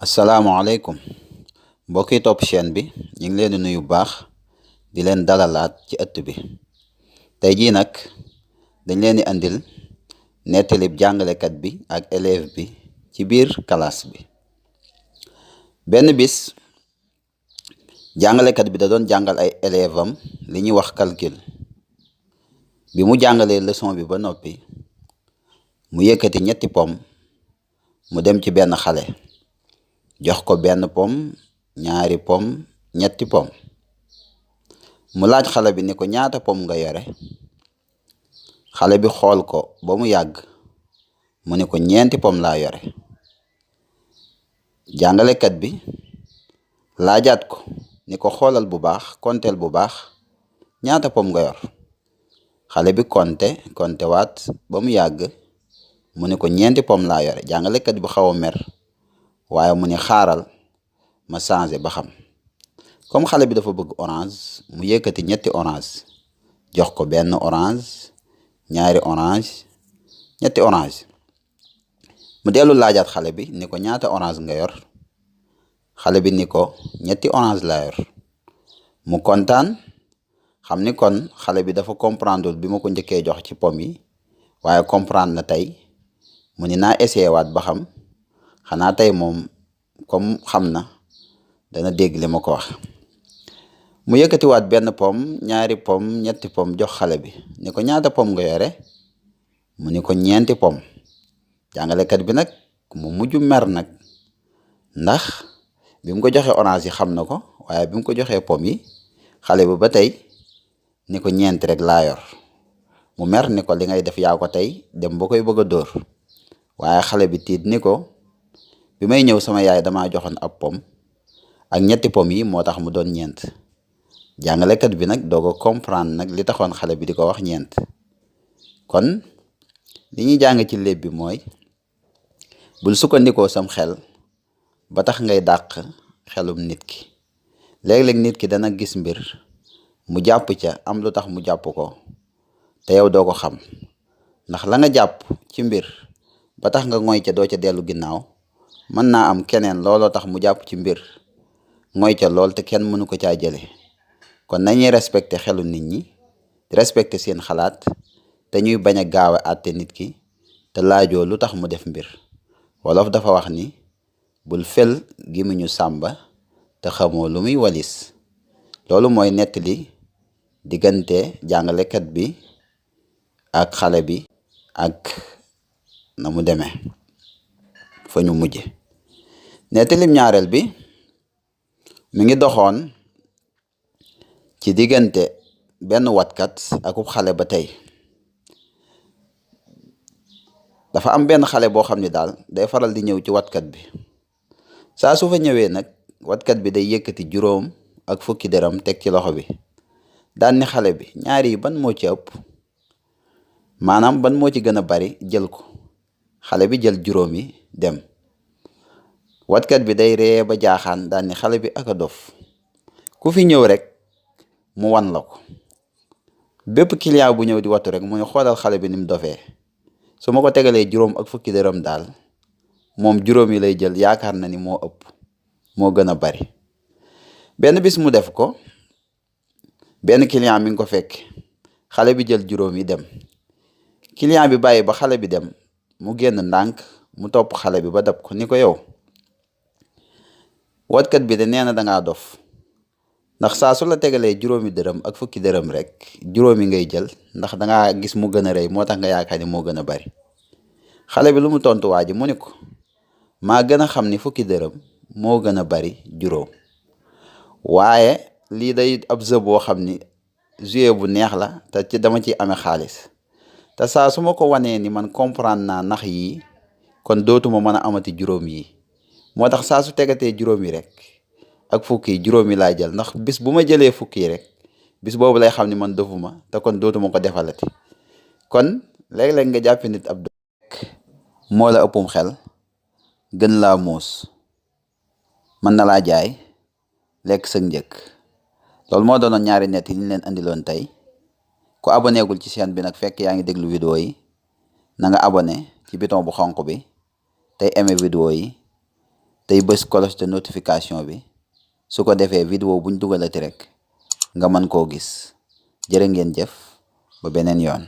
asalaamaaleykum mbokk yi topp chaîne bi ñu ngi leen di nuyu bu baax di leen dalalaat ci ëtt bi tey jii nag dañ leen di andil nettalib jàngalekat bi ak élève bi ci biir classe bi. benn bis jàngalekat bi da doon jàngal ay élève am li ñuy wax calcul. bi mu jàngalee leçon bi ba noppi mu yëkkati ñetti pom mu dem ci benn xale jox ko benn pom, ñaari pom, ñetti pom. mu laaj xale bi ni ko ñaata pom nga yore. xale bi xool ko ba mu yàgg mu ni ko ñeenti pom laa yore. jàngalekat bi laajaat ko ni ko xoolal bu baax, konteel bu baax, ñaata pom nga yor. xale bi konte waat ba mu yàgg mu ni ko ñeenti pom laa yore. jàngalekat bi xaw a mer waaye mu ni xaaral ma changé ba xam. comme xale bi dafa bëgg orange mu yëkkati ñetti orange jox ko benn orange, ñaari orange, ñetti orange. mu dellu laajaat xale bi ni ko ñaata orange nga yor. xale bi ni ko ñetti orange laa yor. mu kontaan xam ni kon xale bi dafa comprendre bi ma ko njëkkee jox ci pom yi waaye comprendre na tey mu ni naa essayé waat ba xam xanaa tey moom comme xam na dana dégg li ma ko wax. mu yëkkatiwaat benn pom, ñaari pom, ñetti pom jox xale bi ni ko ñaata pom nga yore. mu ni ko ñeenti pom. jàngalekat bi nag mu mujj mer nag ndax bi mu ko joxee orange yi xam na ko waaye bi mu ko joxee pom yi xale bi ba tey ni ko ñeenti rek laa yor. mu mer ni ko li ngay def yaa ko tey dem ba koy bëgg a dóor waaye xale bi tiit ni ko bi may ñëw sama yaay damaa joxoon ab pom ak ñetti pom yi moo tax mu doon ñeent. jàngalekat bi nag doog a comprendre nag li taxoon xale bi di ko wax ñeent. kon li ñuy jàng ci léeb bi mooy bul sukkandikoo sam xel ba tax ngay dàq xelum nit ki. léeg-léeg nit ki dana gis mbir mu jàpp ca am lu tax mu jàpp ko te yow doo ko xam ndax la nga jàpp ci mbir ba tax nga ngoy ca doo ca dellu ginnaaw mën naa am keneen looloo tax mu jàpp ci mbir ngoy ca lool te kenn mënu ko caa jële. kon nañuy respecté xelu nit ñi respecté seen xalaat te ñuy bañ a gaaw a àtte nit ki te laajoo lu tax mu def mbir. wolof dafa wax ni bul fel gémmiñu sàmba te xamoo lu muy walis. loolu mooy nettali diggante jàngalekat bi ak xale bi ak na mu demee fa ñu mujje. nettalim ñaareel bi mi ngi doxoon ci diggante benn watkat akub xale ba tey. dafa am benn xale boo xam ne daal day faral di ñëw ci watkat bi saa su fa ñëwee nag watkat bi day yëkkati juróom ak fukki dërëm teg ci loxo bi daan ni xale bi ñaari yi ban moo ci ëpp, maanaam ban moo ci gën a bari jël ko. xale bi jël juróom yi dem. watkat bi day ree ba jaaxaan daan ni xale bi ak a dof ku fi ñëw rek mu wan la ko. bépp client bu ñëw di watu rek mu ngi xoolal xale bi ni mu dofee. su ma ko tegalee juróom ak fukki dërëm daal moom juróom yi lay jël yaakaar na ni moo ëpp moo gën a bari. benn bis mu def ko benn client mi ngi ko fekk xale bi jël juróom yi dem. client bi bàyyi ba xale bi dem mu génn ndànk mu topp xale bi ba dab ko ni ko yow watkat bi de nee na dangaa dof ndax saa su la tegalee juróomi dërëm ak fukki dërëm rek juróomi ngay jël ndax dangaa gis mu gën a rëy moo tax nga yaakaar ni moo gën a bari. xale bi lu mu tontu waa ji mu ni ko maa gën a xam ni fukki dërëm moo gën a bari juróom waaye lii day ab jeu boo xam ni jouet bu neex la te ci dama ciy amee xaalis te saa su ma ko wanee ni man comprendre naa nax yii kon dootuma mën a amati juróom yi moo tax saa su tegatee juróom yi rek ak fukki yi juróom yi laay jël ndax bis bu ma jëlee fukki yi rek bis boobu lay xam ni man dofuma te kon dootuma ko defalati. kon léeg-léeg nga jàppi nit ab dof moo la ëppum xel gën laa muus mën na laa jaay lekk sa njëkk. loolu moo doonoon ñaari nett yi ñu leen andiloon tey. ku aboneegul ci chaîne bi nag fekk yaa ngi déglu vidéo yi na nga abonné ci bouton bu xonq bi tey aimé vidéo yi tey bës cloche de notification bi su ko defee vidéo buñ dugalati rek nga mën koo gis. jërë ngeen jëf ba beneen yoon.